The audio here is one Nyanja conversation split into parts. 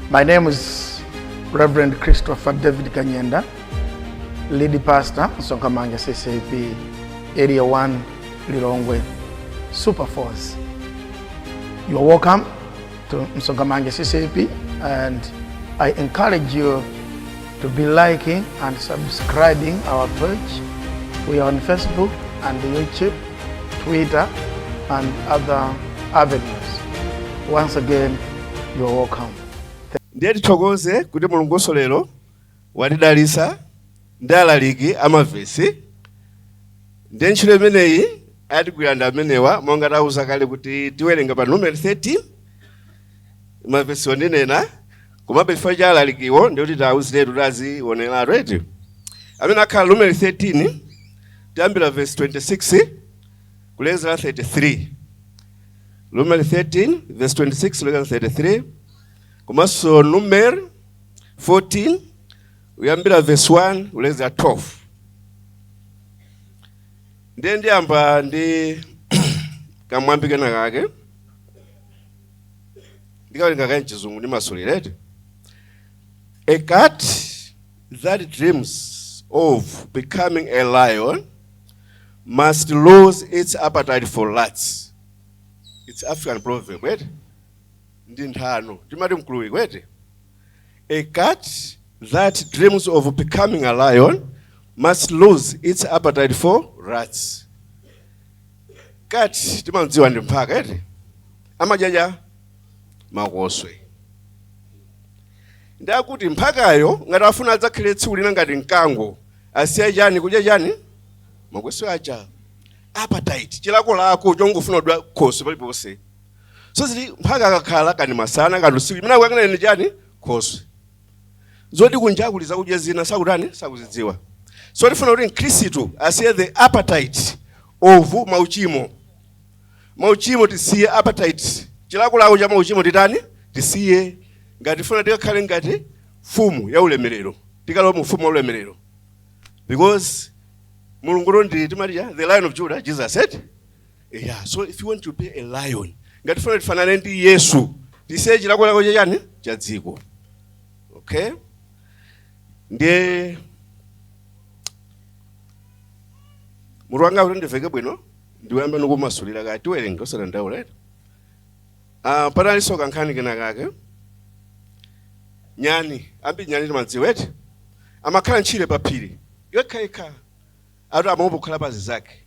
My name is Reverend Christopher David Kanyenda, lead pastor, Msonkhamanja CCAP, Area 1, Lilongwe, Super Force. You are welcome to Msonkhamanja CCAP, and I encourage you to be liking and subscribing our page. We are on Facebook and YouTube, Twitter, and other avenues. Once again, you are welcome. Ndiye tithokoze kuti Mulungunso lero watidalitsa ndi alaliki amavesi. Ndiye ntchito imeneyi atigwira ndi amenewa, monga tauza kale kuti tiwerenga pa Numeri 13. Mavesiwo ndinena, komabe chifukwa cha alalikiwo ndikuti tauziretu tazioneratu eti amene akhala Numeri 13, tiyambira verse 26 kulezera 33. Numeri 13 verse 26 kulezera 33, komanso Numeri 14 kuyambira verse 1 kulezera 12. Ndiye ndiyamba ndi kamwambi kena kake, ndikawerenga kaye mchizungu ndimasulirete. A cat that dreams of becoming a lion must lose its appetite for rats. It's African proverb, right? Ndi nthano, timati mkuluwiko eti. A cat that dreams of becoming a lion must lose its appetite for rats. Cat timadziwa ndi mphaka eti, amadya makoswe. Ndakuti mphakayo ngati afuna adzakhale tsiku lina ngati mkango, asiye chani? Kudya chani? Makoswe aja. Appetite, chilakolako chongofuna kudya khoswe paliponse. So zili mphaka akakhala kani masana kani usiku, imene akuyang'ana ndi chani? Khoswe. Zoti kunja kuli zakudya zina sakutani? Sakuzidziwa. So tifuna kuti mkhristu asiye the appetite of mauchimo. Mauchimo tisiye appetite, chilakolako cha mauchimo titani? Tisiye, ngati tifuna tikakhale ngati mfumu ya ulemerero, tikalowa mu ufumu wa ulemerero, because Mulungu ndi timati ya the Lion of Judah, Jesus said, yeah. So if you want to be a lion, ngati tifuna tifanane ndi Yesu, tisiye chilakolako chachani? Cha dziko. Okay, ndiye mutu wanga kuti ndiveke bwino ndiuyambe nikumasulira kati tiwerenge osadandaula eti. Patalinso kankhani kena kake. Nyani, ambiri nyani timadziwa eti, amakhala ntchire pa phiri yekha yekha, ati amaopa kukhala pa zake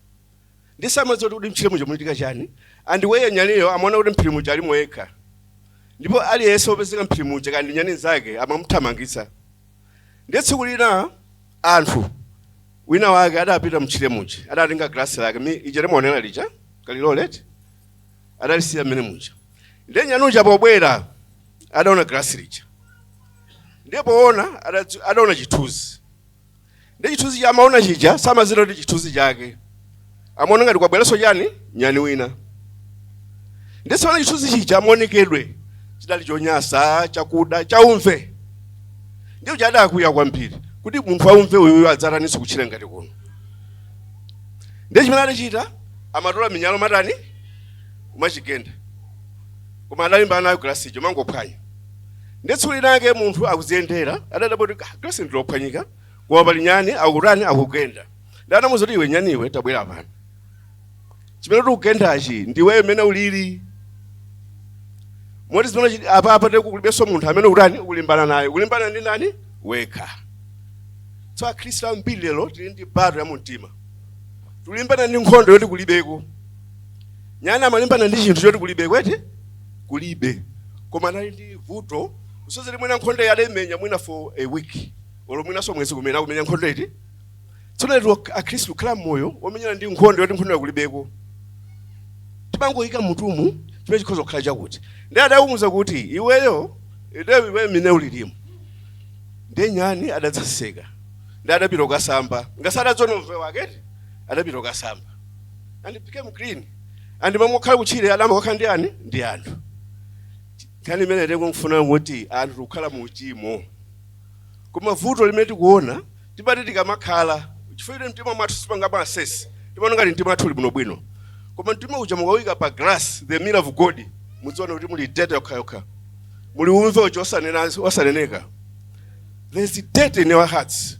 ndi samadziwa kuti mtchire muja muchitika chani. Andiweye nyaniyo amaona kuti mphiri muja alimo yekha, ndipo aliyense wopezeka mphiri muja kandi nyani zake amamuthamangitsa. Ndiye tsiku lina anthu wina wake adapita mtchire muja, adatenga glasi lake mi ija timaonera lija kalilole, adalisiya mmene muja. Ndiye nyani uja pobwera adaona glasi lija, ndiye poona adaona chithunzi. Ndiye chithunzi cha amaona chija samazira kuti chithunzi chake, amaona ngati kwabweranso chani? Nyani wina. Ndiye saona chithunzi chija amaonekedwe chidali chonyasa, chakuda, chaumve. Ndiye uja adakwiya kwambiri kuti munthu aumve uyuyu adzataninso kutchire ngati kuno. Ndiye chimene adachita, amatola minyalo matani? Kumachigenda, koma adalimbana nayo glasijo mangophwanya. Ndiye tsiku linake munthu akuziyendera adadabwa kuti, "Ah, glasi ndilophwanyika, koma pali nyani akutani? Akugenda." Ndi anamuwuza kuti, "Iwe nyaniwe, tabwera pano. Chimene tikugendachi ndiwe mmene ulili moti zimene apa apa tekulibenso munthu amene ukutani? Ukulimbana naye. Ukulimbana ndi ndani? Wekha." So akhristu ambiri lero tili ndi battle ya mumtima, tikulimbana ndi nkhondo yoti kulibeko. Nyani amalimbana ndi chinthu choti kulibeko eti, kulibe, koma anali ndi vuto kusozera mwina nkhondo iyi adayimenya mwina for a week olo mwinanso mwezi kumene akumenya nkhondo iti. Tsono lero akhristu kukhala moyo womenyana ndi nkhondo yoti nkhondo yakulibeko, timangoyika mutumu chimene chikhoza kukhala chakuti. Ndiye adawumuza kuti, "Iweyo ide iwe mine ulilimu." Ndiye nyani adadzaseka, ndi adapita kukasamba ngasi adadziona umve wake eti, adapita kukasamba and became clean, and momwe kukhala kutchire adamba kukhala ndi ani? Ndi anthu. Nkhani imene tikufuna kuti anthu tikukhala mu uchimo, koma vuto limene tikuona, timati tikamakhala chifukwa choti mtima mwathu sipangapa assess, timaona ngati mtima wathu uli bwinobwino, koma mtima uja mukawika pa glass, the mirror of God, mudziona kuti muli dirty yokhayokha. Muli umve ucho osaneneka. There's dirt in our hearts.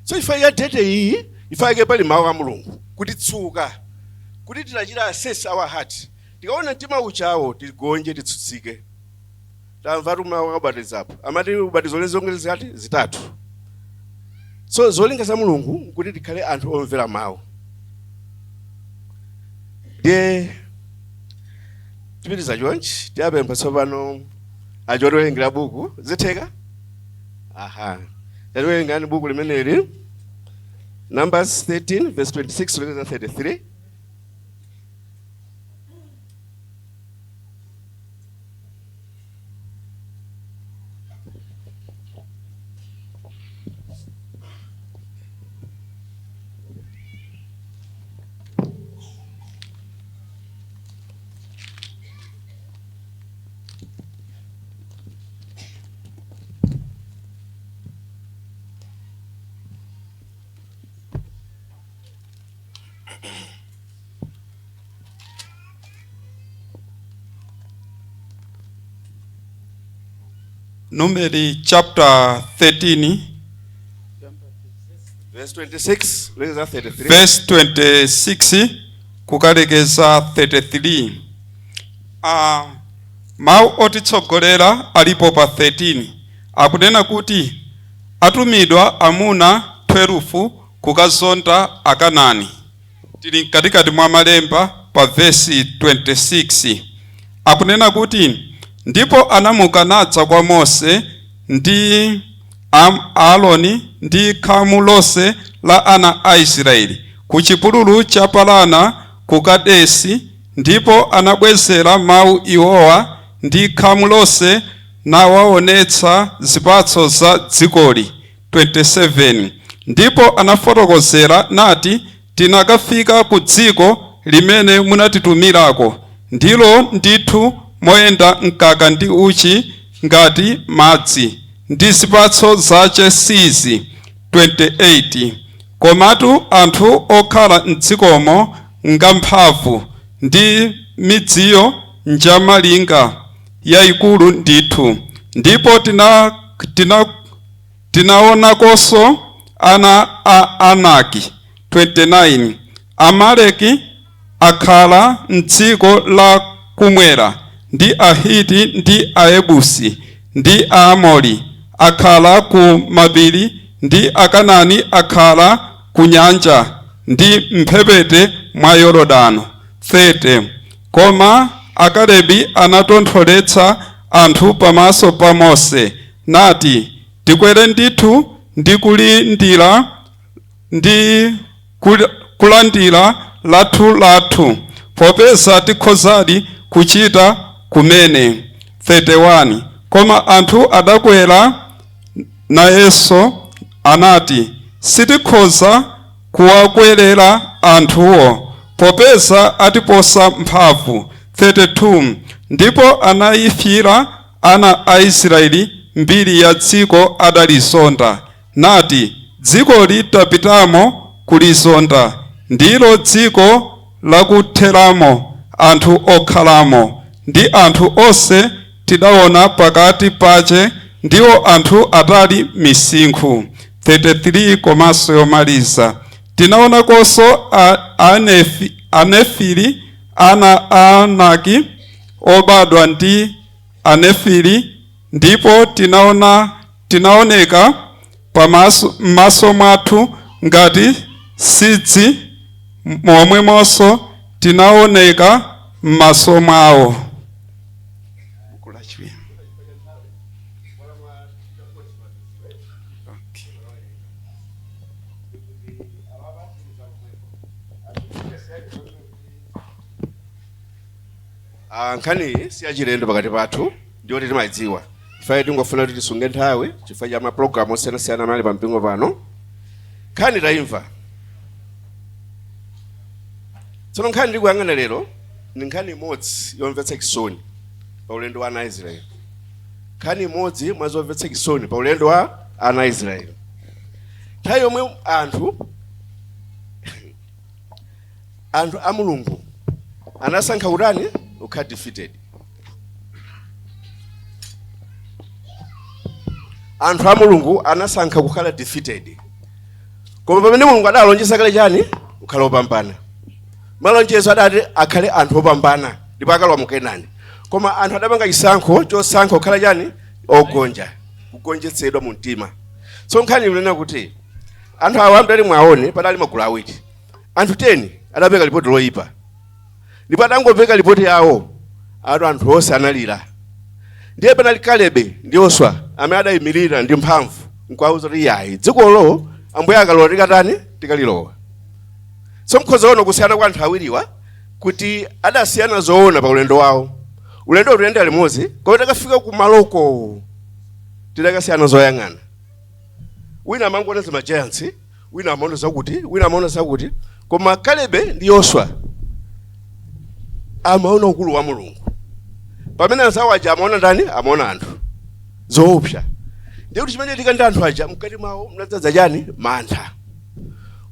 So ifa ya dirt iyi, ifa yake pali mawu a Mulungu kuti tsuka, kuti tilachita assess our heart. Tikaona mtima uchawo tigonje, titsutsike. Tamva mawu akubatizapo amati ubatizo lezongezi zati zitatu. So zolinga za Mulungu kuti tikhale anthu omvera mawu. Ndiye tipitiza chonchi, tiyapempha tsopano achotiwerengera buku. Zitheka? Aha, tatiwerengani buku limeneli, Numbers 13 verse 26 kulekeza 33. Numeri chapter 13, verse 26 kulekeza 33. Verse 26 kukalekeza 33. Mawu otitsogolera alipo pa 13, akunena kuti atumidwa amuna 12 kukazonda Akanani. Tili mkatikati mwa malemba pa vesi 26, akunena kuti ndipo anamuka nadza kwa Mose ndi Aaroni ndi khamu lonse la ana a Israeli ku chipululu cha Parana ku Kadesi, ndipo anabwezera mawu iwowa ndi khamu lonse, nawaonetsa zipatso za dzikoli. 27 Ndipo anafotokozera nati, tinakafika ku dziko limene munatitumirako, ndilo ndithu moyenda mkaka ndi uchi ngati madzi, ndi zipatso zace sizi. 28 Komatu anthu okhala mdzikomo ngamphamvu, ndi midziyo njamalinga yayikulu ndithu. Ndipo tinaonakonso ana a Anaki. 29 Amaleki akhala mdziko la kumwera, ndi Ahiti ndi Ayebusi ndi Aamori akhala ku mapiri, ndi Akanani akhala ku nyanja ndi mphepete mwa Yorodano. 30 Koma Akalebi anatontholetsa anthu pamaso pa Mose nati, tikwere ndithu ndi kulindira ndi kulandira lathu lathu, popeza tikhozadi kuchita kumene. 31 Koma anthu adakwera nayenso anati, sitikhoza kuwakwerera anthuwo, popeza atiposa mphamvu. 32 Ndipo anayifira ana a Israeli mbiri ya dziko adalizonda, nati, dzikoli tapitamo kulizonda, ndilo dziko lakutheramo anthu okhalamo, ndi anthu onse tidaona pakati pache ndiwo anthu atali misinkhu. 33 Komanso yomaliza, tinaonakonso Anefili, ana a Anaki obadwa ndi Anefili, ndipo tinaoneka m'maso mwathu ngati sidzi, momwemonso tinaoneka m'maso mwawo. Buku lachiwiri. Nkhani si yachilendo pakati pathu, ndiyoti timayidziwa. Chifukwa tingofuna kuti tisunge nthawi chifukwa cha mapulogalamu osiyanasiyana amene ali pa mpingo pano. Nkhani tayimva. Tsono nkhani ndikuyang'ana lero ndi nkhani imodzi yomvetsa chisoni pa ulendo wa ana a Israeli, nkhani imodzi mwa zomvetsa chisoni pa ulendo wa ana a Israeli, nthawi yomwe anthu a Mulungu anasankha kutani? Kukhala defeated. Anthu a Mulungu anasankha kukhala defeated, koma pamene Mulungu adalonjeza kale chani? Kukhala opambana. Malonjezo adati akhale anthu opambana ndipo akalowa mu Kenani, koma anthu adapanga chisankho chosankha kukhala chani? Ogonja, kugonjetsedwa mu mtima. So nkhani ikunena kuti anthu awa mdali mwaone padali magulu awiri. Anthu 10 adapeka ripoti loyipa, ndipo adangopeka ripoti yawo atu anthu onse analira. Ndiye panali Kalebe ndi Yoswa amene adayimirira ndi mphamvu nkuwauza kuti yayi, dzikolo Ambuye akalowa tikatani? Tikalilowa. So mkhoza ono kusiyana kwa anthu awiriwa kuti adasiyana zoona pa ulendo wawo. Ulendo utuyenda limodzi, koma takafika kumaloko tidakasiyana zoyang'ana. Wina amangoona za giants, wina amaona zakuti, wina amaona zakuti, koma Kalebe ndi Yoswa amaona ukulu wa Mulungu, pamene anzawo aja amaona ndani? Amaona anthu, zoopsa. Ndiye kuti chimene chitika ndi anthu aja, mkati mwawo mnadzaza chani? Mantha.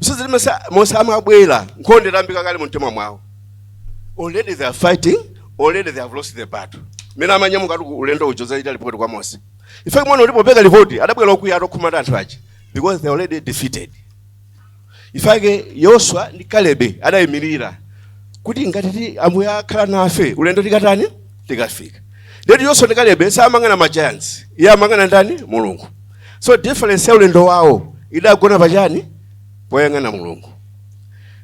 Usazili Mose amabwera, nkhondo itayambika kale mu mtima mwawo. Already they are fighting, already they have lost the battle. Mmene amanyamuka tu ulendo ujo zachita ripoti kwa Mose, ife mwana ulipopeka ripoti adabwera okwiya atokhumata anthu aja because they already defeated. Ifake Yoswa ndi Kalebe adayimirira kuti ngati ti Ambuye akhala nafe, ulendo tikatani? Tikafika. Ndeti Yoswa ndi Kalebe samang'ana ma giants, iye amang'ana ndani? Mulungu. So difference ya ulendo wawo idagona pachani? Poyang'ana Mulungu.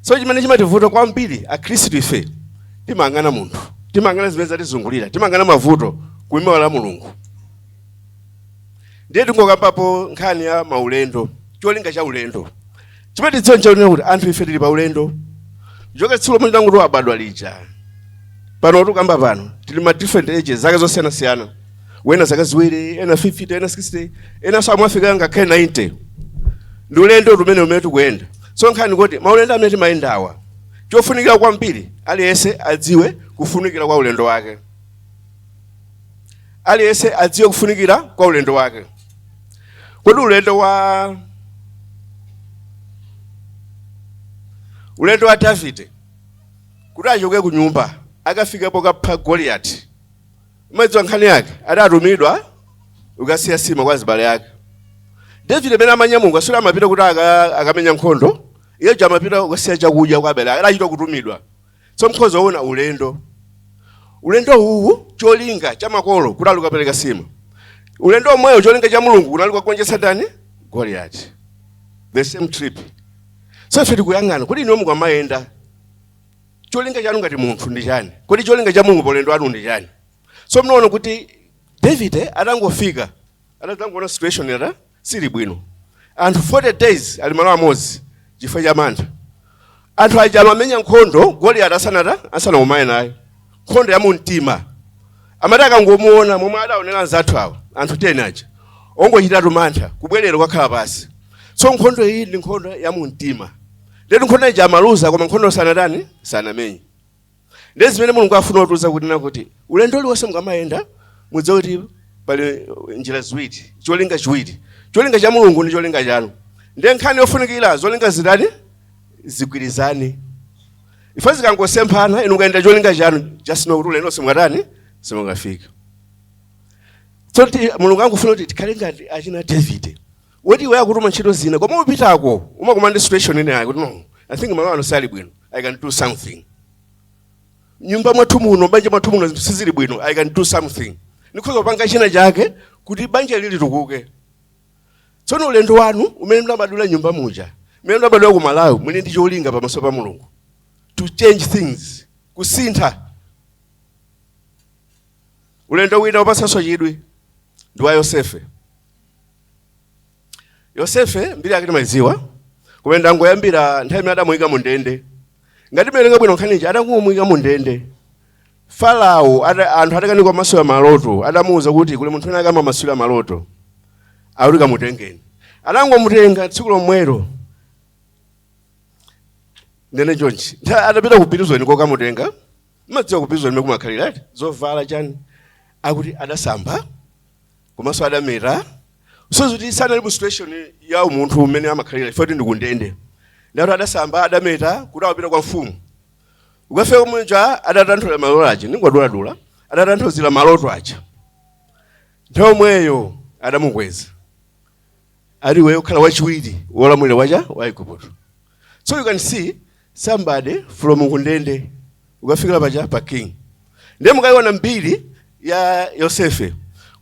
So chimene chimativuta kwambiri akhristu ife, timayang'ana munthu, timayang'ana zimene zatizungulira, timayang'ana mavuto kuimala Mulungu. Ndiye tingokambapo nkhani ya maulendo, cholinga cha ulendo. Chimene tidziwa nchakunena kuti anthu ife tili pa ulendo choka tsiku lomwe tinanguti wabadwa lija. Pano tikamba pano tili ma different ages, zaka zosiyanasiyana, wena zaka 2, ena 50, ena 60, enanso amwafika ngakhale 90. Ndi ulendo umene umene tikuyenda. So nkhani kuti maulendo amene timayendawa, chofunikira kwambiri aliyense adziwe kufunikira kwa ulendo wake. Aliyense adziwe kufunikira kwa ulendo wake. Kodi ulendo wa Davide kuti achoke ku nyumba akafikepo kapha Goliyati, umadziwa nkhani yake? Adatumidwa ukasiya sima kwa azibale ake. David amene amanyamuka suli amapita kuti akamenya nkhondo, iye amapita ukasiya chakudya kwa abale ake, adachita kutumidwa. So mkhoza woona ulendo uwu, cholinga cha makolo kuti alikapereka sima. Ulendo omweyo, cholinga cha Mulungu kunali kukagonjetsa ndani? Goliyati. The same trip. So ife tikuyang'ana kuti inu mukamayenda, cholinga chanu ngati munthu ndi chani? Kodi cholinga cha Mulungu pa ulendo wanu ndi chani? So mnaona kuti David atangofika atadzangoona situation yata sili bwino, anthu 40 days ali malo amodzi chifukwa cha mantha. Anthu aja amamenya nkhondo Goliyati asanata asanakumane naye, nkhondo ya mumtima. Amati akangomuona momwe adaonera anzathu awa anthu 10 aja, ongochitatu mantha, kubwerera kukakhala pasi. So nkhondo iyi ndi nkhondo ya mumtima. Ndetu nkhondo ija amaluza, koma nkhondo sanatani? Sanamenye. Ndi zimene Mulungu afuna kutiuza kuti na kuti ulendo uliwonse mukamayenda, mudziwe kuti pali njira ziwiri, cholinga chiwiri, cholinga cha Mulungu ndi cholinga chanu. Ndiye nkhani yofunikira, zolinga zitani? Zigwirizane. Ife zikangosemphana, inu mukayenda cholinga chanu, just know kuti ulendo simukatani? Simukafika. So Mulungu angofuna kuti tikhale ngati achina David, woti iwe akutuma ntchito zina, koma upitako umakumana ndi situation ine yake kuti no, I think malo ano sali bwino, I can do something. Nyumba mwathu muno, banja mwathu muno zinthu sizili bwino, I can do something, ndikhoza kupanga china chake kuti banja lili litukuke. Tsono ulendo wanu umene mnabadwira nyumba muja, umene mnabadwira ku Malawi, muli ndi cholinga pamaso pa Mulungu to change things, kusintha. Ulendo wina wopatsanso chidwi ndi wa Yosefe. Yosefe mbiri yake timayidziwa, koma ndangoyambira nthawi imene adamuyika mu ndende. Ngati muwerenga bwino nkhanichi, adangomuyika mu ndende Farao anthu atakanika kumasula maloto, adamuwuza kuti kuli munthu wina akamamasula maloto, akuti kamutengeni. Adangomutenga tsiku lomwelo, ndene chonchi. Nthawi atapita ku prison kokamutenga, madziwa ku prison kumakhalira ati zovala chani, akuti adasamba komanso adameta, so kuti sanali mu situation ya umunthu umene amakhalira ife kuti ndikundende. Ndati adasamba, adameta kuti awapita kwa mfumu. Ukafika kumwenja adatanthula maloto aja, ningoduladula, adatanthauzira maloto aja. Nthawi omweyo adamukweza. Ali iweyo ukhala wachiwiri wolamulira wacha wa Igupto. So you can see somebody from kundende ukafikira pacha pa king. Ndiye mukayiona mbiri ya Yosefe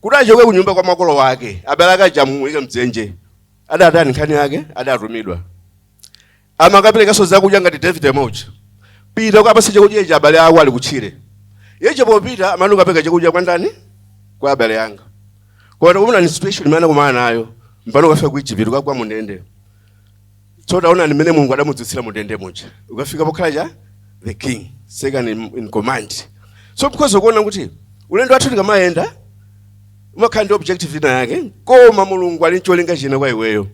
kuti achoke kunyumba kwa makolo wake, abale ake achamuyika mdzenje, adatani nkhani yake? Adatumidwa, amakaperekanso zakudya ngati David moja, pita ukapase chakudya ichi abale ako ali kutchire. Yeche popita amene ukapereka chakudya kwa ndani? Kwa abale anga. Koma kumuna ni situation imene anakumana nayo mpano ukafika ku Egypt, ukagwa mundende. So taona nimene Mulungu adamudzutsira mundende muja, ukafika pokhala cha the king, second in command. So because kuona kuti ulendo wathu tikamayenda umakhala ndi objective ina yake, koma Mulungu ali ncholinga china kwa iweyo.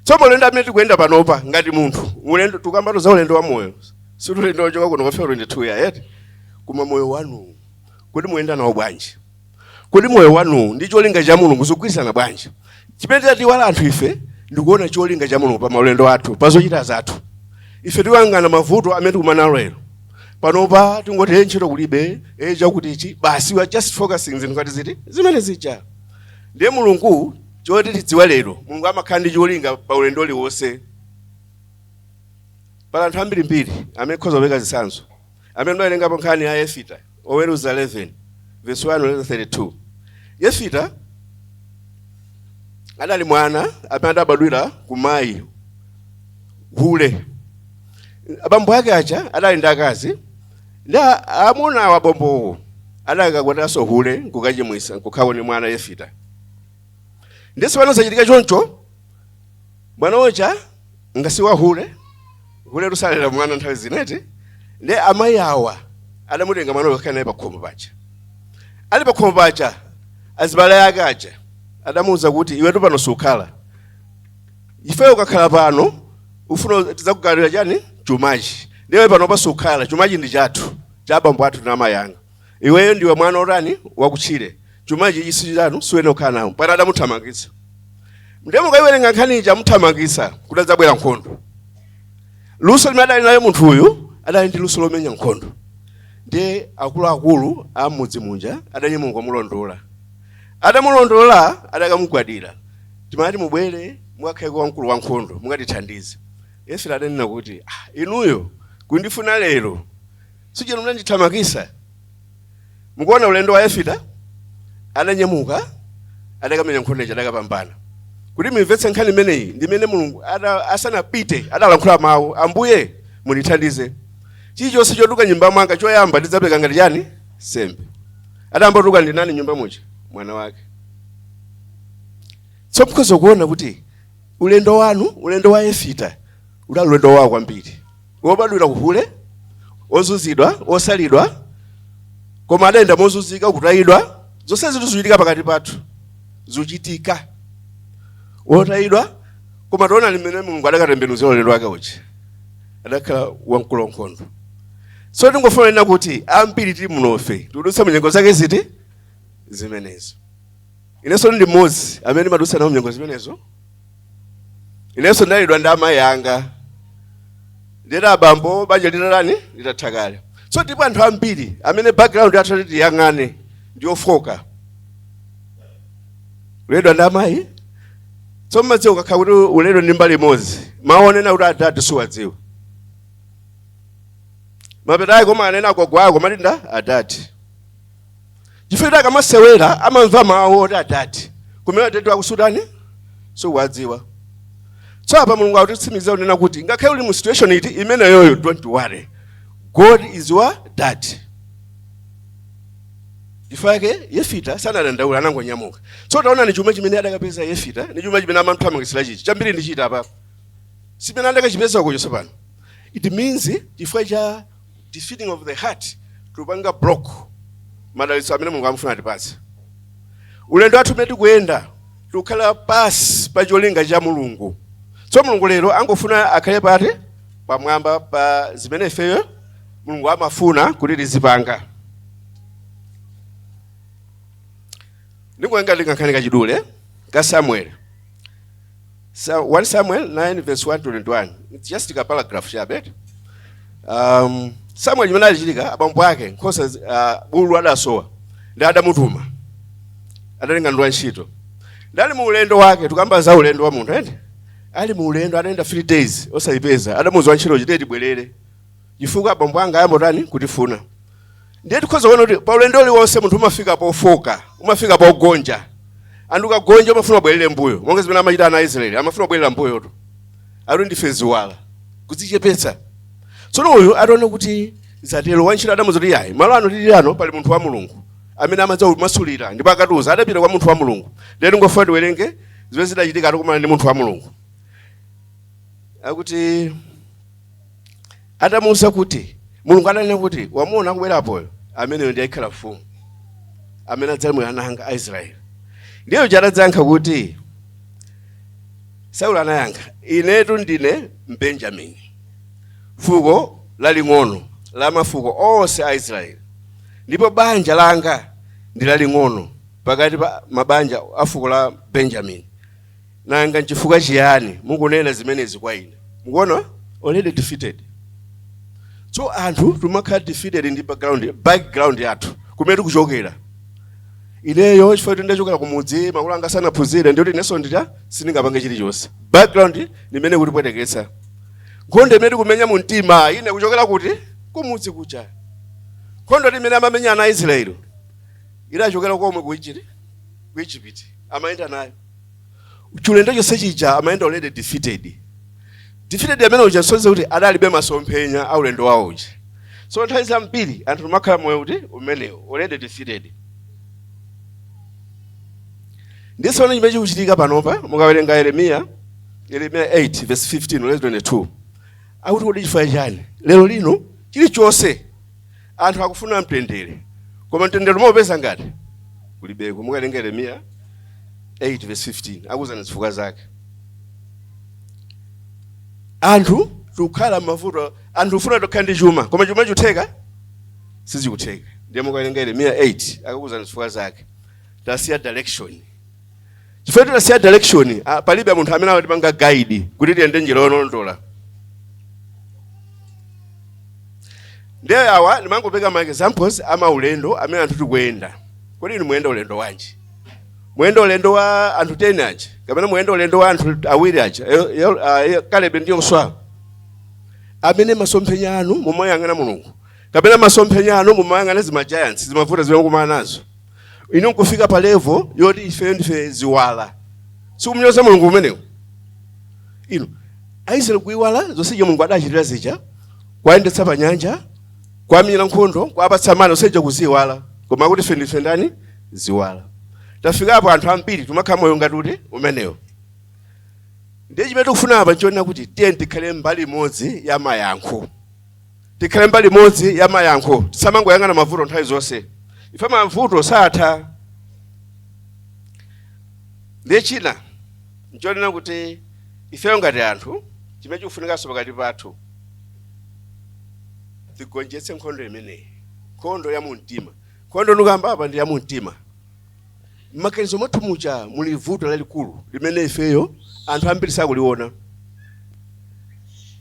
So ulendo amene tikuyenda panopa ngati munthu, ulendo tukambatu za ulendo wa moyo, si ulendo wochoka kuno kafika 22 ya eti, koma moyo wanu kuti muyenda nawo bwanji? Kuti moyo wanu ndi cholinga cha Mulungu zikugwirizana bwanji? Chimene tatiwala anthu ife ndikuona cholinga cha Mulungu pa maulendo athu, pa zochita zathu. Ife tikuyang'ana mavuto amene tikumana nawo lero panopa, tingoti ntchito kulibe, chakuti ichi basi. We are just focusing zinthu ngati ziti zimene zija. Ndiye Mulungu, choti tidziwe lero, Mulungu amakhala ndi cholinga pa ulendo uliwonse. Pala anthu ambirimbiri amene khoza kupeka zitsanzo amene ndawerengapo nkhani ya Yefita, Oweruza 11 verse 1 32. Yefita adali mwana amene adabadwira kumayi hule. Abambo ake aja adali ndi akazi, ndi amuna awo abambowo adakakwatiranso hule nkukachimwisa, nkukhala ndi mwana Yefita. Ndiye pano zachitika choncho, mwana uja ngasi wa hule, hule lusalera mwana nthawi zineti. Ndi amayi awa adamutenga mwana wakhala naye pakhomo paja. Ali pakhomo paja, azibale ake aja adamuwuza kuti, "Iwetu pano sukhala ifeyo, ukakhala pano ufuna tidzakugawira chani? Chumachi. Ndiwe pano pasukhala, chumachi ndi chathu, cha abambo athu na amayi anga. Iweyo ndiwe mwana otani? Wakutchire. Chumachi ichi si chanu, siwene kukhala nawo." Pano adamuthamangitsa. Ndiye mukayiwerenga nkhani ija, amuthamangitsa kuti adzabwera nkhondo. Luso limene adali nayo munthu uyu, adali ndi luso lomenya nkhondo. Ndiye akuluakulu a mudzi muja adanyamuka kumulondola. Atamulondola, adakamugwadira, "Timati mubwere mukakhale kwa mkulu wa nkhondo, mukatithandize." Yesu adanena kuti, "Ah, inuyo kundifuna lero, sijeno munandithamangitsa?" Mukuona ulendo wa Yefita, adanyamuka, adakamenya nkhondo ija, adakapambana. Kuti mumvetse nkhani imeneyi, ndimene Mulungu asanapite adalankhula mawu, "Ambuye, mundithandize, chilichonse chotuka nyumba mwanga choyamba ndidzapereka ngati chani? Sembe." Adayamba kutuka ndi nani nyumba muja? Mwana wake. So mukhoza kuona kuti ulendo wanu, ulendo wa Yefita udali ulendo wawo kwambiri, wobadwira kuhule, ozunzidwa, osalidwa, koma adayenda mozunzika, kutayidwa. Zonse zinthu zikuchitika pakati pathu, zikuchitika, wotayidwa, koma tiona limene Mulungu adakatembenuzira ulendo wake uja, adakhala wamkulu wankhondo. So tingofuna nena kuti ambiri tili munofe tikudutsa munyengo zake ziti? Zimenezo. Inenso ndi mmodzi amene ndimadutsa nawo munyengo zimenezo. Inenso ndalidwa ndi amayi anga, ndiyeta abambo banja litatani? Litatha kale. So ndipo anthu ambiri amene background yathu titi tiyang'ane ndi yofoka, uledwa ndi amayi. So mmadziwa ukakhala kuti uledwa ndi mbali imodzi, mawu onena kuti adadi suwadziwa. Mapeta ake koma anena agogo ako mati nda adadi, chifukwa akamasewera amamva mawu oti adadi, kumene adadi akusutani suwadziwa. So apa Mulungu akutitsimikiza kunena kuti ngakhale uli mu situation iti imeneyoyo, don't worry, God is your dad. Chifukwa Yefita sanadandaula, anangonyamuka. So taona ni chuma chimene adakapeza Yefita ni chuma chimene amamthamangisira chichi chambiri ndichita apa simene adakachipeza kucho. Pano it means chifukwa cha defeating of the heart, tupanga block madalitso amene Mulungu amufuna atipatse. Ulendo wathu umene tikuyenda, tikukhala pasi pa cholinga cha Mulungu. So Mulungu lero angofuna akhale pati? Pamwamba pa zimene ifeyo Mulungu amafuna kuti tizipanga. Ndingoyenga ndingankhani kachidule ka Samuel. 1 Samuel 9 verse 1 to 21. It's just a paragraph chabe. Samuel, chimene alichitika, abambo ake nkhosa bulu adasowa, ndi adamutuma, adatenga ndi wantchito. Ndali mu ulendo wake, tukamba za ulendo wa munthu ende ali mu ulendo, atayenda 3 days osayipeza, adamuuza wantchito, "Chite tibwerere chifukwa abambo anga ayambotani kutifuna." Ndiye tikhoza kuona kuti pa ulendo uliwonse munthu umafika pofoka, umafika pogonja. Anthu ukagonja umafuna ubwerere mbuyo, monga zimene amachita ana a Israeli, amafuna kubwerera mbuyotu, ati ndife ziwala, kudzichepetsa. Tsono uyu ataona kuti zatero, wantchito adamuuza kuti, "Yayi, malo ano tili ano pali munthu wa Mulungu amene amadza kumasulira ndipo akatiuza." Adapita kwa munthu wa Mulungu. Ndiye tingofuna tiwerenge zimene zidachitika atakumana ndi munthu wa Mulungu. Akuti atamuuza kuti Mulungu adanena kuti, "Wamuona akubwerapoyo, ameneyo ndiye akhala mfumu amene adzalamulira ana anga Aisraeli." Ndiye uja adadzayankha kuti, Saulo anayankha, "Inetu ndine Mbenjamini, fuko laling'ono la mafuko onse a Israeli, ndipo banja langa ndi laling'ono pakati pa mabanja a fuko la Benjamini. Nanga nchifukwa chiyani mukunena zimenezi kwa ine?" Mukuona, already defeated. So anthu timakhala defeated ndi background yathu, kumene tikuchokera. Ineyo chifukwa kuti ndachokera kumudzi, makolo anga sanaphunzire, ndiyoti inenso ndita sindingapange chilichonse. Background nimene kutipweteketsa. Nkhondo imene tikumenya mu mtima, ine kuchokera kuti kumudzi kuja, nkhondo imene amamenya ana a Israeli idachokera komwe ku Egypt, ku Egypt amayenda nayo chilendo chonse chija, amayenda already defeated. Defeated amene uja nsonze kuti adalibe masomphenya a ulendo wawo uja. So nthawi zambiri anthu timakhala moyo kuti umenewo, already defeated. Ndisono chimene chikuchitika panopa, mukawerenga Yeremiya 8 verse 15 verse 22, akuti kodi chifukwa chani lero lino chilichonse anthu akufuna mtendere, koma mtendere umaupeza ngati kulibeko? Mukawerenga Yeremiya 8 verse 15, akuuzani zifukwa zake. Anthu tikukhala mavuto, anthu ufuna tikhala ndi chuma, koma chuma chikutheka sizikutheka. Ndiye mukawerenga Yeremiya 8, akuuzani zifukwa zake. Tasiya direction. Chifukwa tasiya direction, palibe munthu amene amatipanga guide kuti tiyende njira yolondola. Ndiye awa ndimangopeka ma examples amaulendo amene anthu tikuyenda. Kodi inu muyenda ulendo wanji? Muyenda ulendo wa anthu 10 aja, kapena muyenda ulendo wa anthu awiri aja, Kalebe ndi Yoswa, amene masomphenya anu mumayang'ana Mulungu, kapena masomphenya anu mumayang'ana zima giants, zimavuta zimene mukumana nazo, inu nkufika pa level yoti ifeyo ndife ziwala? Sikumnyoza Mulungu kumenewo? Inu, Aisraeli kuiwala zonse Mulungu adachitira zija, kuwayendetsa pa nyanja, kuwamenyera nkhondo, kuwapatsa mana, zonse kuziwala, koma kuti ife ndife ndani? Ziwala. Tafikapo anthu ambiri timakhala moyo ngati kuti umenewo. Ndiye chimene tikufuna apa nchonena kuti tiye tikhale mbali imodzi ya mayankho, tikhale mbali imodzi ya mayankho. Tisamangoyang'ana mavuto nthawi zonse, ife mavuto satha. Ndiye china nchonena kuti ifeyo ngati anthu, chimene chikufunikanso pakati pathu, tigonjetse nkhondo imeneyi, nkhondo ya mumtima. Nkhondo ndikamba apa ndi ya mumtima. M'maganizo mwathu muja muli vuto lalikulu limene ifeyo anthu ambiri sakuliona.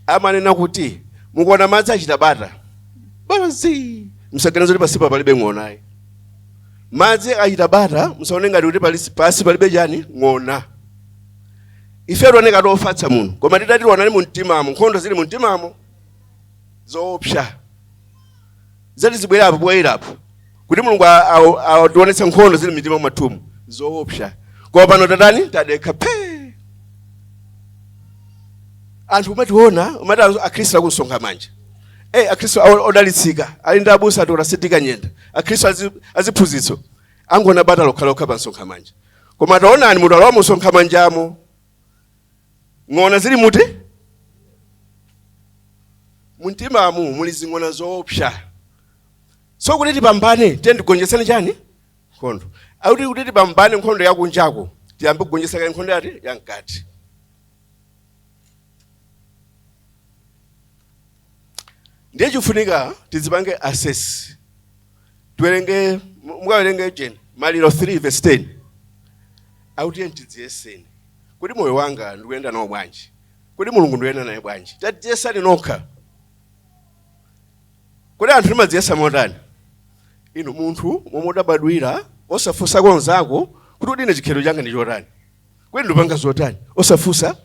Amanena kuti mukuona madzi achita bata basi, msaganize kuti pasipa palibe ng'onayi. Madzi achita bata, musaone ngati kuti pasi palibe chani, ng'ona. Ife tioneka tofatsa muno, koma titati tionani mu mtimamo, nkhondo zili mu mtimamo zoopsa zati zibwerapo bwerapo kuti Mulungu ationetse nkhondo zili m'mitima mwathumu zoopsa. Koma pano tatani? Tadekha phe. Anthu umationa, umati akhristu akusonkha manja, akhristu odalitsika, ali ndi abusa ati otasidika nyenda, akhristu aziphunzitso, angona bata lokhalokha pa msonkha manja. Koma taonani, mutalowa musonkha manjamo, ng'ona zili muti mumtimamu muli zing'ona zoopsa. So kuti tipambane, tiye tigonjetsane chani? Nkhondo. Akuti kuti tipambane nkhondo yakunjako, tiyambe kugonjetsa kale nkhondo yati yamkati. Ndiye chifunika tidzipange assess. Tiwerenge, mukawerenge jeni Maliro 3 verse 10, akuti tiye tidziyeseni kuti moyo wanga ndikuyenda nawo bwanji, kuti Mulungu ndikuyenda naye bwanji. Tadziyesani nokha. Kodi anthu timadziyesa motani? Inu, munthu momwe udabadwira, osafunsako nzako kuti ine chikhalidwe changa ndi chotani? Kweni ndipanga zotani? Osafunsa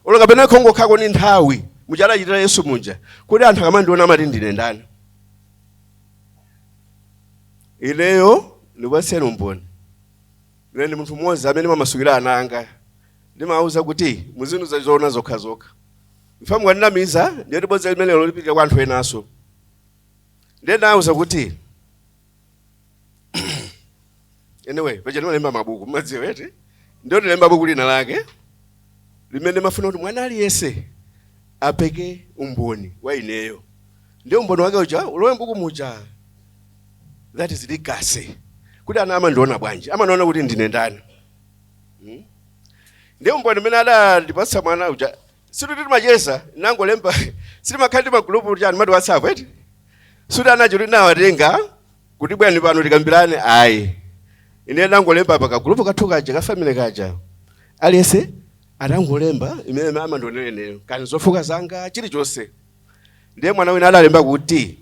olo kapena khongokhako ni nthawi muja adachitira Yesu muja, kuti anthu akamandiona amati ndine ndani? Ineyo ndikupatseni umboni. Ine ndi munthu mmodzi amene mamasukira ana anga, ndimawuza kuti muzindiuza zoona zokhazokha. Mfa mukandinamiza, ndiye bodza limenelo lipitira kwa anthu enanso. Ndiye ndawuza kuti, anyway, paja ndimalemba mabuku, mumadziwa eti? Ndiyo ndilemba buku lina lake limene mafuna kuti mwana aliyense apeke umboni wa ineyo, ndiye umboni wake uja ulowe mbuku muja. That is legacy, kuti ana amandiona bwanji, amandiona kuti ndine ndani, Ndiye umboni umene adandipatsa mwana uja, situti timacheza, nangolemba, sitimakhala ndi magulupu chani mati WhatsApp eti, suti anacho kuti nawatenga kuti bwani pano tikambirane, ayi. Ine nangolemba pa kagulupu kathu kaja, ka family kaja, aliyense atangolemba imene amandionera ineyo, kani zofoka zanga, chilichonse. Ndiye mwana wina adalemba kuti,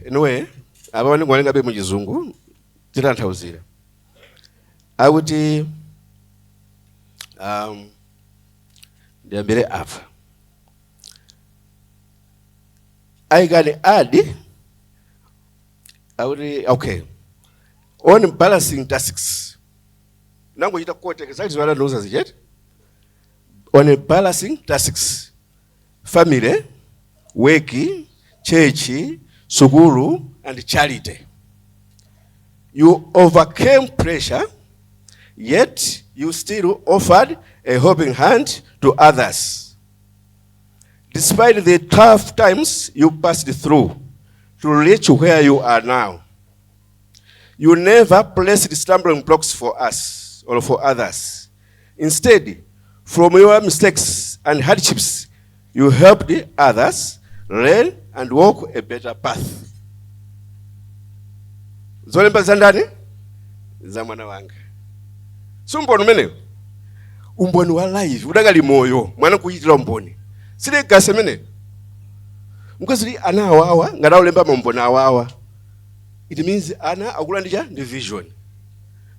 anyway, apa ndingowerengabe muchizungu, titanthauzira, akuti, ndiyambire apa, "I can add," akuti, okay, "on balancing tasks," nangochita quote exactly zimene adandiuza zicheti, "on balancing tasks, family, work, church, sukulu and charity. You overcame pressure, yet you still offered a helping hand to others. Despite the tough times you passed through to reach where you are now, you never placed stumbling blocks for us or for others. Instead, from your mistakes and hardships, you helped others learn and walk a better path." Zolemba za ndani? Za mwana wanga. Si umboni umenewo? Umboni wa live, udakali moyo, mwana kuchitira umboni. Si legacy imeneyo? Mkazi ana awawa ngati aulemba maumboni awawa, it means ana akula ndi cha ndi vision,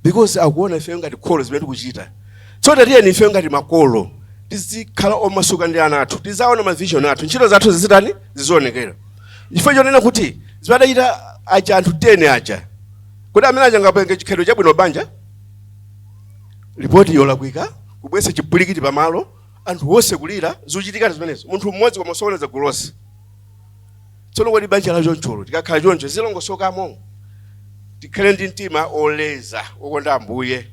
because akuona ife ngati kholo zimene tikuchita. So tatiyeni ife ngati makolo tizikhala omasuka ndi ana athu, tizaona ma vision athu, ntchito zathu zizitani, zizionekera. Chifukwa chonena kuti zimadachita aja anthu 10 aja, kuti amene aja ngapenge chikhalidwe chabwino, banja ripoti yolakwika, kubwesa chipwirikiti pamalo, anthu wonse kulira, zikuchitika zimenezo, munthu mmodzi koma usokoneza gulu lonse. Tsono kodi banja la choncholo tikakhala choncho zilongosokamo? Tikhale ndi mtima oleza, okonda Ambuye.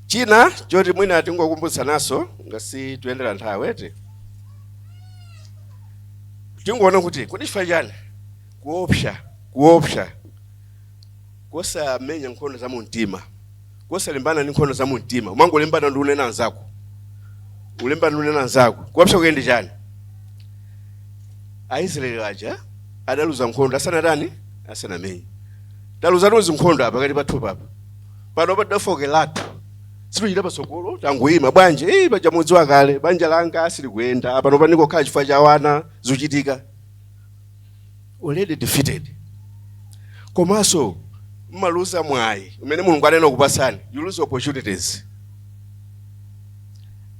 China choti mwina tingokumbutsanaso, ngasi tuyendera nthawi eti, tingoona kuti kodi chifukwa chani kuopsa kosamenya nkhondo za mumtima, kosalimbana ndi nkhondo za mumtima, umangolimbana ndi unena anzako, ulimbana ndi unena anzako, kuopsa kuye ndi chani? Aisraeli aja adaluza nkhondo asanatani, asanamenye. Taluza tonse nkhondo apa pakati pathu papa pano, padafokeratu, situchita patsogolo, tangoyima. Bwanji? Eh, paja mudzi wakale, banja langa silikuyenda pano, panikokhala chifukwa cha wana, zikuchitika, already defeated. Komanso mmaluza mwayi umene Mulungu anena kupasani. You lose opportunities.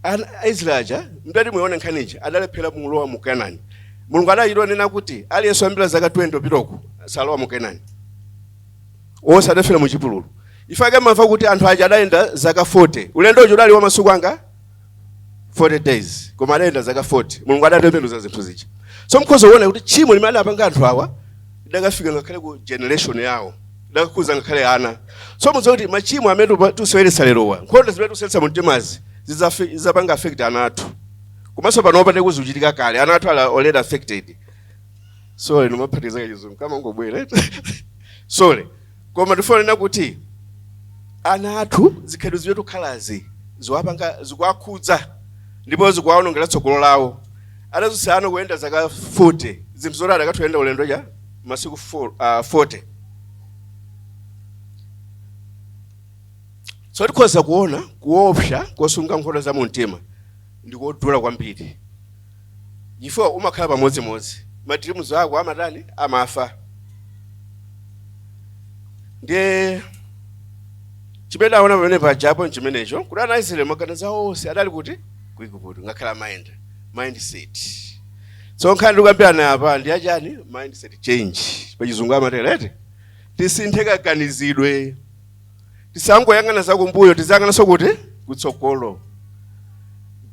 Aisraeli aja, mdati muione nkhanichi, adalephera mulowa mu Kanani. Mulungu adachita nena kuti aliyense wambira zaka 20 pitoko salowa mu Kanani, onse adafera mu chipululu. Ifake mamva kuti anthu aja adayenda zaka 40, ulendo uja udali wa masiku anga 40 days, koma adayenda zaka 40. Mulungu adatembenuza zinthu zija. So mkhoza kuona kuti tchimo limene adapanga anthu awa lidakafika ngakhale ku generation yawo, lidakakhuza ngakhale ana. So mudziwa kuti machimo amene tiseweretsa lerowa, nkhondo zimene tiseweretsa mu mtimazi, zidzapanga affect ana athu. Komanso panopa tikuzichitika kale, ana athu ali already affected. Sorry, nomaphatiza kachizungu kama ngobwera, sorry. Koma ndifonena kuti ana athu zikhalidwe zimene tukhalazi ziwapanga, zikuwakhudza ndipo zikuwaonongera tsogolo lawo. Adazusiyana kuyenda zaka 40, zinthu zoti adakathu kuyenda ulendo cha masiku 40. So tikhoza kuona kuopsa kosunga nkhondo za mumtima ndikodula kwambiri, chifukwa umakhala pamodzimodzi, ma dreams ako amatani, amafa. Ndiye chimene aona pamene pajapo nchimenecho, kuti ana Israeli maganizo awo onse adali kuti? Ku Igupto. Ngakhale amayenda, mindset. So nkhani ndikukambirana apa ndi achani? Mindset change pachizungu amatero eti. Tisinthe kaganizidwe, tisangoyang'ana zakumbuyo, tiziyang'ananso kuti? Kutsogolo.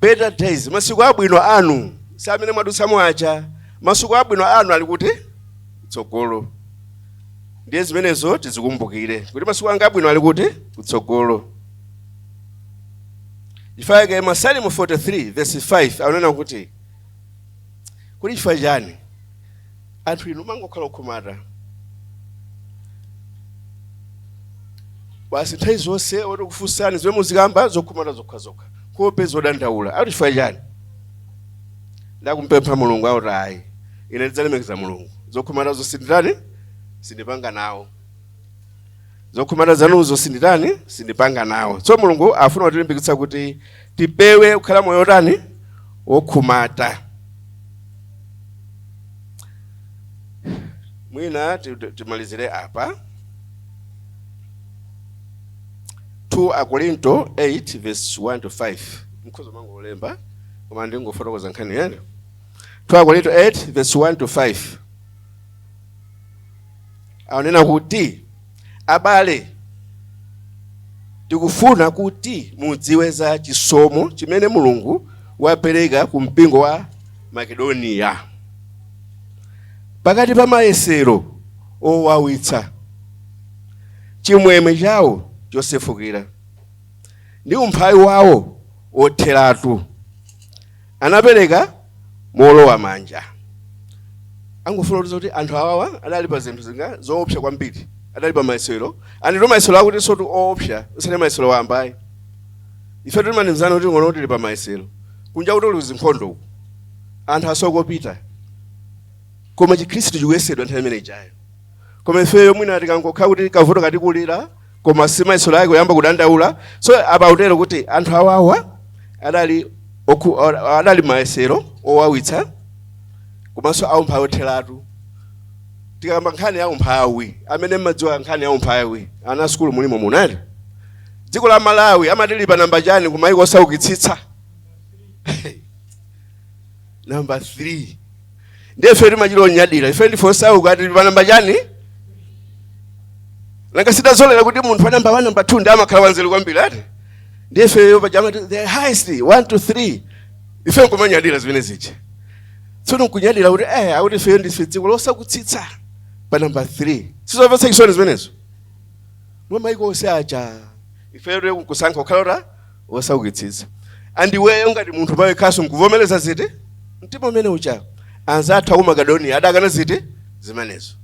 Better days, masiku abwino anu si amene mwadutsamo aja. Masiku abwino anu ali kuti? Kutsogolo. Ndiye zimenezo tizikumbukire kuti masiku anga abwino ali kuti? Kutsogolo. Chifukwa Masalimo 43 verse 5 akunena kuti, kuti chifukwa chani anthu inu mangokhala okhumata basi nthawi zonse, oti kufunsani zimene muzikamba zokhumata zokhazokha, nkhope zodandaula, akuti chifukwa chani? Ndakumpempha Mulungu, akuti ayi, ine ndidzalemekeza Mulungu, zokhumatazo sinditani? Sindipanga nawo. Zokhumata zanuzo sinditani? Sindipanga nawo. So Mulungu afuna kutilimbikitsa kuti tipewe kukhala moyo otani? Wokhumata. Mwina timalizire apa. 2 Akorinto 8 verse 1 to 5, mkhoza mangolemba koma ndingofotokoza nkhani yene. 2 Akorinto 8 verse 1 to 5 akunena kuti, abale, tikufuna kuti mudziwe za chisomo chimene Mulungu wapereka ku mpingo wa Makedoniya. Pakati pa mayesero owawitsa, chimwemwe chawo chosefukira ndi umphawi wawo wotheratu, anapereka molowa manja. Angofuna kuti kuti anthu awawa adali pa zinthu zinga zoopsa kwambiri, adali pa mayesero, andito mayesero akuti sotu oopsa, usati mayesero wambayi. Ife timanimzana kuti ngono tili pa mayesero, kunja kuti uli zinkhondo uku, anthu asokopita, koma Chikhristu chikuyesedwa nthawi imene ijayo. Koma ifeyo mwina tikangokhala kuti kavuto katikulira, koma si mayesero ake, kuyamba kudandaula. So apa utero kuti anthu awawa adali mayesero owawitsa komanso aumphawi otheratu. Tikamba nkhani ya umphawi, amene mmadziwa nkhani ya umphawi, ana sukulu mulimo munati dziko la Malawi amatilipa namba chani ku maiko osaukitsitsa? Namba 3. Ndiye ife timachita onyadira, ife ndife osauka, tili pa namba chani? Nanga sidazolera kuti munthu wa namba 1, namba 2 ndi amakhala wanzeru kwambiri ati. Ndiye ifeyo paja amati the highest 1 to 3, ife nkumanyadira zimene zija. Tsono nkunyadira kuti akuti ifeyo ndife dziko losaukitsitsa pa namba 3. Sizomvetsa chisoni zimenezo? Mwa maiko onse aja, ifeyo tili nkusankha kukhala osaukitsitsa. Andiweyo ngati munthu pawekhaso nkuvomereza ziti? Mtima umene ucha. Anzathu aku Makedoniya adakana ziti? Zimenezo.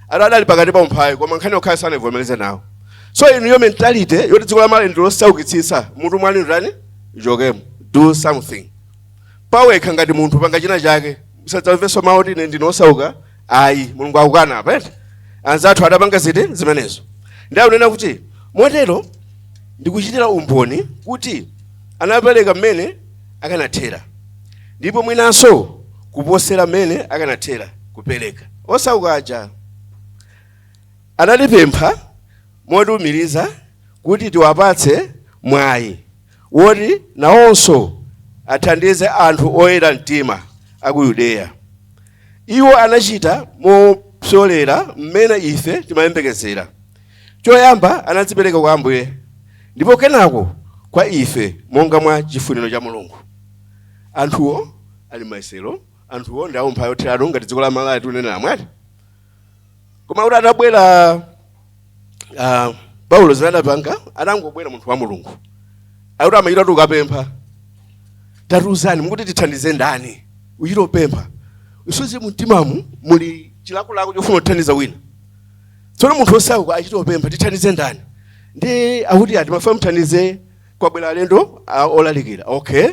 Ado adali pakati pa umphawi, koma nkhani yokhayo sanaivomereze nawo. So inuyo mentality yoti dziko la Malawi ndi losaukitsitsa mutu mwanu ndani? Ichokemo. Do something pawekha ngati munthu, panga china chake, usadzamvenso mawu kuti ine ndine osauka, ayi. Mulungu akukana apa eti. Anzathu adapanga ziti? Zimenezo. Ndi akunena kuti motero ndikuchitira umboni kuti anapereka mmene akanathera, ndipo mwinanso kuposera mmene akanathera kupereka. Osauka aja anatipempha motiumiriza kuti tiwapatse mwayi woti nawonso athandize anthu oyera mtima aku Yudeya. Iwo anachita mopyolera mmene ife timayembekezera. Choyamba anadzipereka kwa Ambuye, ndipo kenako kwa ife monga mwa chifuniro cha Mulungu. Anthuwo ali mayesero, anthuwo ndi aumphawi otheratu ngati dziko la Malawi tikunena mwati. Koma kuti atabwera Paulo, zimene adapanga, adangobwera munthu wa Mulungu, akuti amachita kuti ukapempha, tatiuzani mukuti tithandize ndani, uchita upempha, usoze mumtimamu muli chilakolako chofuna kuthandiza wina. Tsono munthu osauka achita upempha, tithandize ndani? Ndi akuti ati mafuna muthandize, kwabwera alendo olalikira. Okay,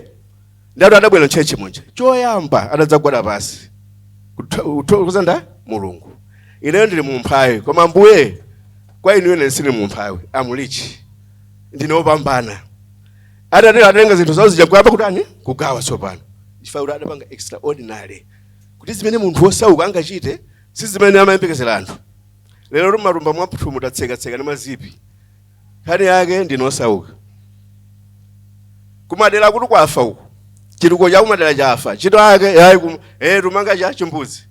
ndatu adabwera mchechi munja, choyamba adadzagwada pasi kuthokoza nda Mulungu, ineyo ndili mumphawi, koma Mbuye, kwa inuyo ine sindili mumphawi, am rich, ndine wopambana. Atatero atatenga zinthu zawo zija kuyamba kutani? Kugawa. Tsopano chifukwa kuti adapanga extraordinary, kuti zimene munthu wosauka angachite si zimene amayembekezera anthu. Lero m'matumba mwathu mutatsekatseka ndi mazipi, nkhani yake ndinosauka. Kumadera kuti kwafa uku, chituko cha kumadera chafa, ntchito yake yayi kum tumanga cha chimbuzi,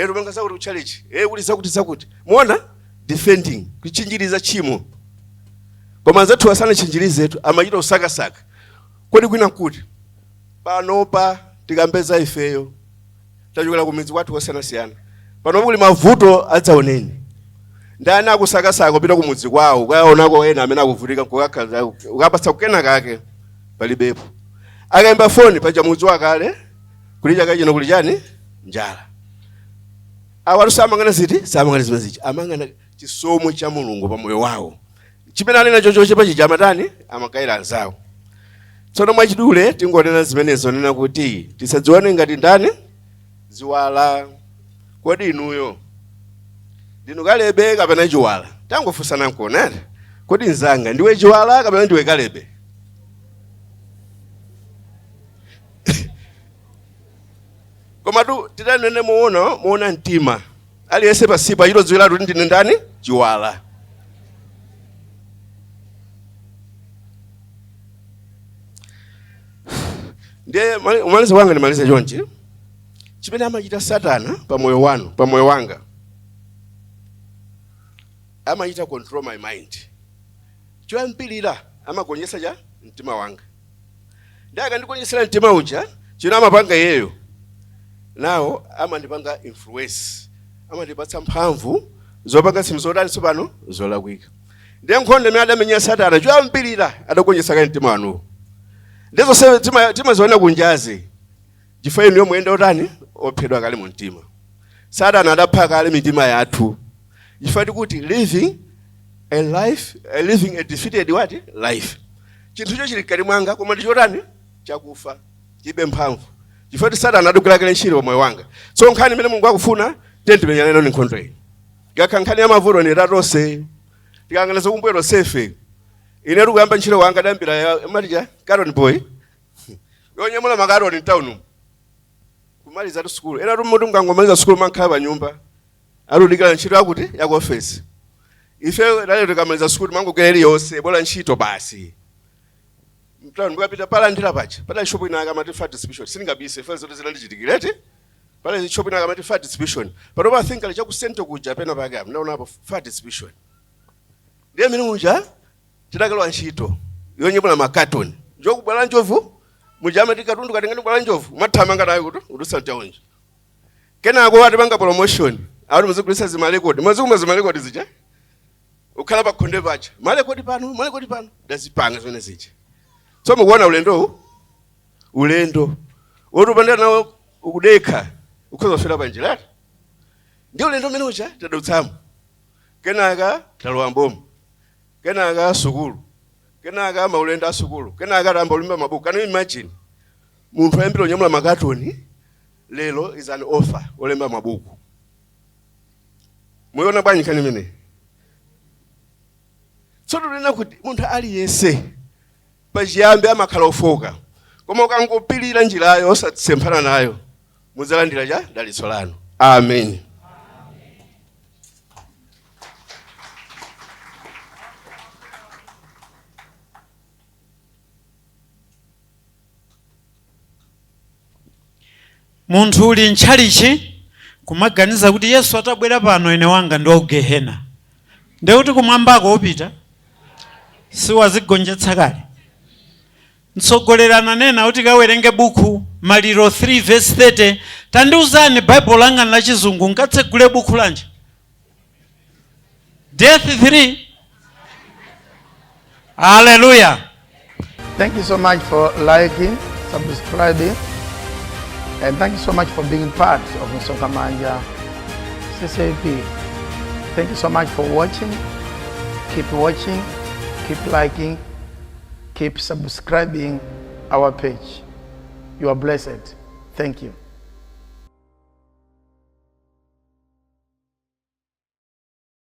tumanga zakuti kutchalichi, kuti zakuti zakuti. Muona defending, kuchinjiriza tchimo. Koma anzathu asanachinjirizetu, amachita usakasaka. Kodi kwina nkuti panopa tikambeza ifeyo tachokera ku midzi kwathu kosiyanasiyana, panopa kuli mavuto adzaoneni. Ndani akusakasaka kupita kumudzi kwawo kukaonako ena amene akuvutika, kukakhala ukapatsa kukena kake? Palibepo. Akayimba foni paja mudzi wakale kuli chaka chino kuli chani, njala. Awatu samangana ziti, samangana zimene zichi, amangana chisomo cha Mulungu pa moyo wawo. Chimene anena chochochepa chija amatani, amakayira anzawo. Tsono mwachidule tingonena zimenezo, nena kuti tisadzione ngati ndani, ziwala. Kodi inuyo ndinu Kalebe kapena chiwala? Tangofunsana nkona. Kodi mzanga, ndiwe chiwala kapena ndiwe Kalebe? Komatu titanene muona mtima, aliyense pasipo achitodziwiratu kuti ndine ndani, chiwala. Ndiye umalize wanga ndimalize chonchi. Chimene amachita Satana pa moyo wanu, pa moyo wanga, amachita control my mind. Choyambirira amagonjetsa cha mtima wanga. Ndi akandigonjetsera mtima uja, chino amapanga iyeyo nawo, amandipanga influence, amandipatsa mphamvu zopanga zinthu zotani tsopano, zolakwika. Ndiye nkhondo imene adamenya Satana, choyambirira adagonjetsa kale mtima wanuwo. Ndizonse timaziona kunjazi chifukwa inu yomwe otani, ophedwa kale mu mtima. Satana adapha kale mitima yathu, chifukwa tikuti living a life, a living a defeated what life. Chinthucho chili mkati mwanga, koma ndichotani, chakufa, chibe mphamvu, chifukwa kuti Satana adagwira kale ntchito pa moyo wanga. So nkhani imene Mulungu akufuna, tiye timenyane nayo nkhondo iyi. Ikakhala nkhani ya mavuto, ni tatonse tikangana zakumbuyo tonsefe. Ine tikuyamba ntchito wanga dambira ya matija carton boy, yonyamula makaroni mtown, kumaliza tu sukulu. Ena tumuti mukangomaliza sukulu mankhala pa nyumba, aludikira ntchito yakuti yaku office. Ife lero tikamaliza sukulu mangogwera iliyonse, bola ntchito basi. Mtown ndikapita palandira paja pala shop ina akamati Fat Distribution. Sindingabise ife zote zinandichitikireti. Pala shop ina akamati Fat Distribution panopa, I think ali chaku Central kuja pena pake apo ndaonapo Fat Distribution. Ndiye mene muja tidakalowa ntchito yonyamula makatoni njokubwala njovu muja, amati katundu katengeni bwala njovu, umathamanga nayo kuti udusa mtaunji. Kenako atipanga promotion, akuti muzigulitsa zimalekodi, muzikuma zimalekodi zija, ukhala pa khonde paja, malekodi pano, malekodi pano, ndazipanga zimene zija. So mukuona ulendowu, ulendo woti upanda nawo ukudekha, ukhoza kufera panjira. Ndiye ulendo umene uja tadutsamo, kenaka talowa mboma, kenaka sukulu, kenaka maulendo a sukulu, kenaka tamba kulemba mabuku. Can you imagine munthu ayambira kunyamula makatoni, lero is an author, olemba mabuku? Muyiona bwanji nkhani imeneyi? Tsono tinena kuti munthu aliyense pachiyambi amakhala ofoka, koma ukangopirira njirayo osasemphana nayo, mudzalandira cha dalitso lanu. Amen. Munthu uli ntchalichi kumaganiza kuti Yesu atabwera pano ine wanga ndi waku gehena, ndekuti kumwambako upita siwazigonjetsa kale. Mtsogoleri ananena kuti kawerenge buku Maliro 3 verse 30. Tandiuzani, Baibulo langa la Chizungu, nkatsegule buku lanji? Death 3. Haleluya. Thank you so much for liking, subscribing, and thank you so much for being part of Msonkhamanja CCAP. Thank you so much for watching. Keep watching, keep liking, keep subscribing our page. You are blessed. Thank you.